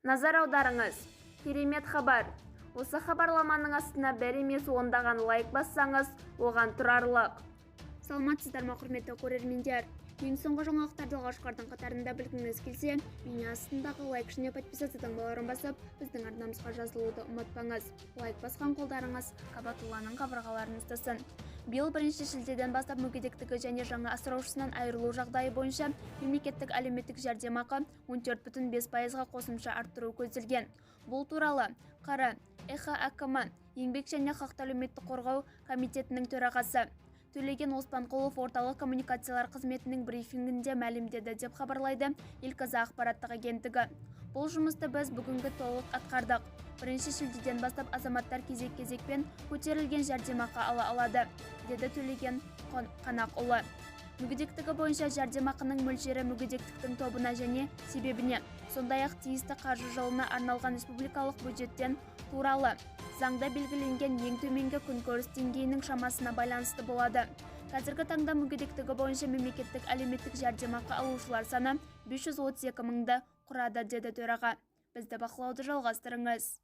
Назар аударыңыз! Керемет хабар! Осы хабарламаның астына бір емес, ондаған лайк бассаңыз, оған тұрарлық. Саламатсыздар ма, құрметті көрермендер! Ең соңғы жаңалықтарды алғашқылардың қатарында білгіңіз келсе, бейне астындағы лайк және подписаться таңбаларын басып, біздің арнамызға жазылуды ұмытпаңыз. Лайк басқан қолдарыңыз Қабатулланың қабырғаларын ұстасын. Биыл 1 шілдеден бастап мүгедектігі және жаңа асыраушысынан айырылу жағдайы бойынша мемлекеттік әлеуметтік жәрдемақы 14,5%-ға қосымша арттыру көзделген. Бұл туралы ҚР ЭХАКМ Еңбек және халықты әлеуметтік қорғау комитетінің төрағасы Төлеген Оспанқұлов орталық коммуникациялар қызметінің брифингінде мәлімдеді, деп хабарлайды ЕлКЗ ақпараттық агенттігі. Бұл жұмысты біз бүгінгі толық атқардық. 1 шілдеден бастап азаматтар кезек-кезекпен көтерілген жәрдемақы ала алады, деді Төлеген Қанақұлы. Мүгедектігі бойынша жәрдемақының мөлшері мүгедектіктің тобына және себебіне, сондай-ақ тиісті қаржы жылына арналған республикалық бюджеттен туралы заңда белгіленген ең төменгі күнкөріс деңгейінің шамасына байланысты болады. Қазіргі таңда мүгедектігі бойынша мемлекеттік әлеуметтік жәрдемақы алушылар саны 532 мыңды құрады, деді төраға. Бізді бақылауды жалғастырыңыз.